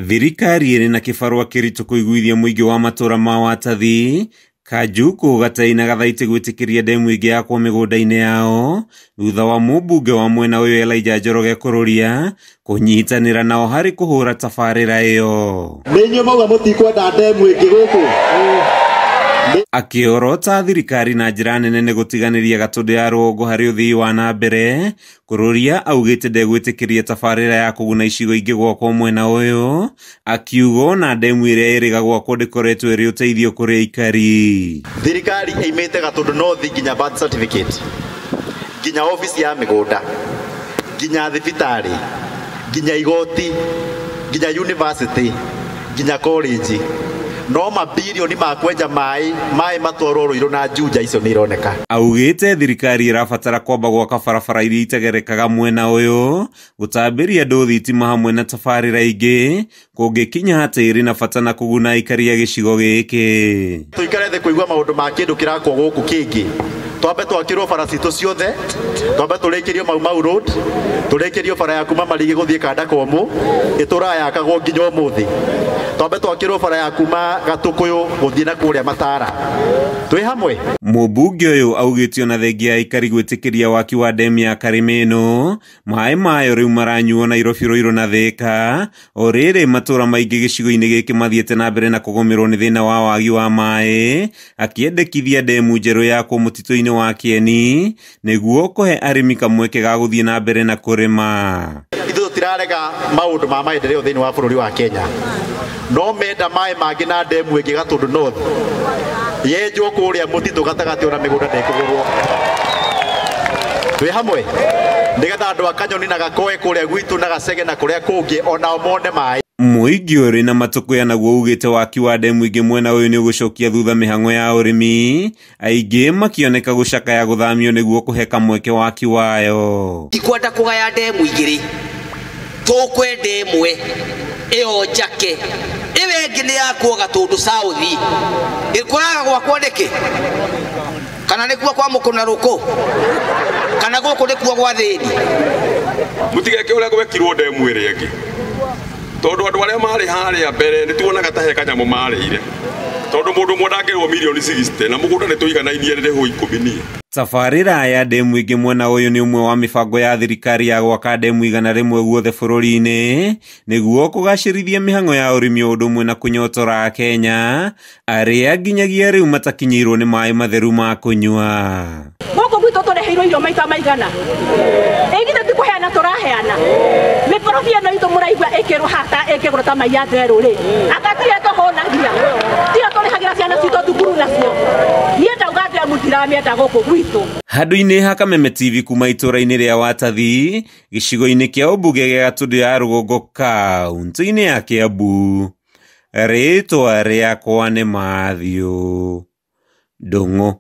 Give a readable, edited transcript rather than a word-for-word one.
Thirikari ĩrĩ na kĩbarũa kĩritũ kũiguithia mũingĩ wa matũra ma Watathi, Kanjuku, Gatei na Gathaiti gwĩtĩkĩria ndemu ĩngĩ yakwo mĩgũnda-inĩ yao thutha wa mũmbunge wa mwena ũyũ Elijah Njoroge Kururia kũnyitanĩra nao harĩ kũhũra tabarĩra ĩyo. Nĩ inyuĩ mauga mũtikwenda ndemu ĩngĩ gũkũ. Akĩorota thirikari na njĩra nene nĩ gũtiganĩria Gatũndũ ya rũgongo harĩ ũthii wa na mbere, Kururia augĩte ndegwĩtĩkĩria tabarĩra ya kũguna icigo ingĩ gwakwo mwena ũyũ, akiuga ona ndemu ĩrĩa ĩrĩga gwakwo ndĩkoretwo ĩrĩ ũteithio kũrĩ aikari. Thirikari ĩimĩte Gatũndũ North nginya birth certificate, nginya obici ya mĩgũnda, nginya thibitarĩ, nginya igoti, nginya university, nginya college. No mabirioni ma kwenja maĩ, maĩ matwarwo Ruiru na Juja icio nĩ ironeka. Augĩte thirikari ĩrabatara kwamba gwaka barabara iria itegerekaga mwena ũyũ, gũtambĩria andũ thitima hamwe na tabarĩra ingĩ, kũngĩkinya atĩ ĩrĩ na bata na kũguna aikari a gĩcigo gĩkĩ. Tũikare thĩ kũigua maũndũ ma kĩndũ kĩrakwo gũkũ kĩngĩ. Twambe twakĩrwo bara citũ ciothe, twambe tũrĩkĩrio Mau Mau Road, tũrĩkĩrio bara ya kuma Marigi gũthiĩ Kanda Komũ, ĩtũraga yakagwo nginya ũmũthĩ. Twambe twakĩrwo bara ya kuma Gatũkũyũ gũthiĩ na kũrĩa Matara. Twĩ hamwe. Mũmbunge ũyũ augĩte ona thengia ya aikari gwĩtĩkĩria waki wa ndemu ya Karĩmĩnũ, maĩ mayo rĩu maranyuo Nairobi, Ruiru na Thĩka, o rĩrĩ matũra maingĩ gĩcigo-inĩ gĩkĩ mathiĩte na mbere na kũgũmĩrwo nĩ thĩna wa wagi wa maĩ, akĩendekithia ndemu njerũ yakwo mũtitũ-inĩ wa Kĩeni nĩguo kũhe arĩmi kamweke ga gũthiĩ na mbere na kũrĩma. Ithuĩ tũtirarega maũndũ ma maendeleo thĩinĩ wa bũrũri wa Kenya, no menda maĩ mangĩ na ndemu ĩngĩ Gatũndũ North yenjwo kũrĩa mũtitũ gatagatĩ ona mĩgũnda ndĩkũgũrwo. Twĩ hamwe nĩgetha andũ a Kanyoni na Gakoe kũrĩa gwitũ na Gacege na kũrĩa kũngĩ onao mone maĩ. Mũingĩ ũrĩ na matũkũya naguo ugĩte waki wa ndemu ingĩ mwena ũyũ nĩ ũgũcokia thutha mĩhang'o ya ũrĩmi, aingĩ makĩoneka gũcakaya gũthamio nĩguo kũhe kamweke waki wayo. Tikwenda kũgaya ndemu igĩrĩ, tũkwenda ĩmwe ĩyo njake, ĩyo ĩngĩ nĩ yakwo Gatũndũ South. Ĩkũraga gwakwo nĩkĩ? Kana nĩkuo kwa mũkũna rũkũ? Kana gũkũ nĩkuo gwa thĩni? Mũtigeke ũrĩa gwekirwo ndemu ĩrĩa ĩngĩ, tondũ andũ arĩa marĩ harĩa mbere nĩ tuonaga ta he kanyamũ marĩire, tondũ mũndũ ũmwe ndangĩrwo mirioni 60 na mũgũnda nĩ tũiganainie rĩhũ 10 niĩ. Tabarĩra ya ndemu ĩngĩ mwena ũyũ nĩ ũmwe wa mĩbango ya thirikari ya gwaka ndemu 100 guothe bũrũri-inĩ nĩguo kũgacĩrithia mĩhang'o ya ũrĩmi o ũndũ ũmwe na kũnyotora Akenya arĩa nginyagia rĩu matakinyĩirwo nĩ maĩ matheru ma kũnyua. Gũkũ gwitũ tũreheirwo irio maita maigana, ĩgithĩ ti kũheana tũraheana. Mĩkorobia ĩno itũ mũraigua ĩkĩrwo hata ĩkĩgũrwo ta mai ya therũ rĩ, anga tiyo tũhũnagia, tiyo tũrĩhagĩra ciana citũ thukuru nacio. Niĩ ndauga ndemu ndiramĩenda gũkũ gwitũ. Handũ-inĩ ha Kameme TV kuma itũra-inĩ rĩa Watathi, gĩcigo-inĩ kĩa ũmbunge gĩa Gatũndũ ya rũgongo kaũntĩ-inĩ ya Kĩambu, rĩtwa rĩakwa nĩ Matthew Ndung'u.